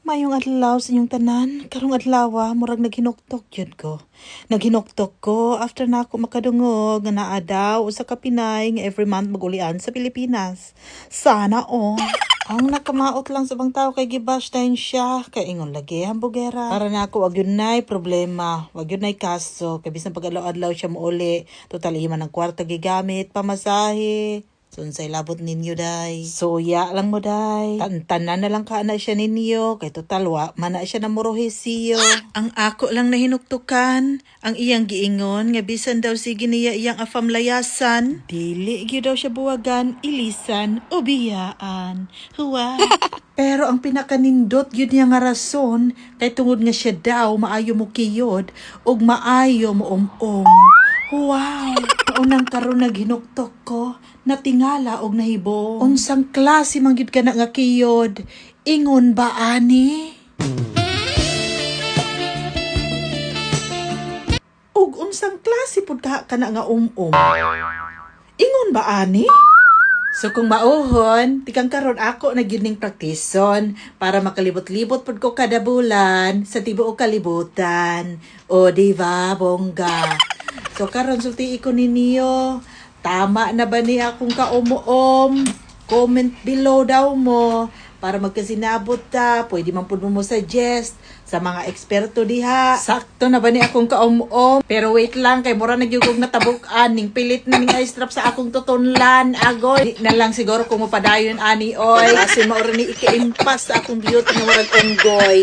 Maayong adlaw sa inyong tanan. Karong adlaw, murag naghinuktok jud ko. Naghinuktok ko after na ako makadungog nga naa daw usa ka Pinay nga every month magulian sa Pilipinas. Sana all. Ang nakamaot lang sa ibang tao kay gibash dayon siya kay ingon lagi hambugera. Para na ako, wag gyud nay problema, wag gyud nay kaso kay bisan pag adlaw-adlaw siya mouli, total iya man ang kwarta gigamit pamasahe. So, unsay labot ninyo, day? Suya lang mo, day. Tantanan na lang ka na siya ninyo. Kay total, wa man na siya namuruhisiyo. Ang ako lang nahinuktukan, ang iyang giingon, nga bisan daw sige niya iyang afam layasan, dili gyud daw siya buwagan, ilisan, o biyaan. Huwa. Pero ang pinakanindot gyud niya nga rason kay tungod nga siya daw maayo mo kiyod ug maayo mo um-um. Wow! Unang karon naghinuktok ko, natingala og nahibo. Unsang klase man gyud kana nga kiyod? Ingon ba ani? Ug unsang klase pud ka kana nga um-um? Ingon ba ani? So kung mauhon, tikang karon ako na gyud ning praktison para makalibot-libot pud ko kada bulan sa tibuok kalibutan. O di ba, bongga? So karon sultii ko ninyo, tama na ba ni akong kaumuom? Comment below daw mo para magkasinabot ta. Pwede man pud mo suggest sa mga eksperto diha. Sakto na ba ni akong kaumuom? Pero wait lang kay mura na gyud kog natabuk-an ning pilit na ning ice trap sa akong tutunlan. Agoy, di na lang siguro kung mapadayon ani oy. Kasi maura ni ikaimpas sa akong beauty nga murag unggoy.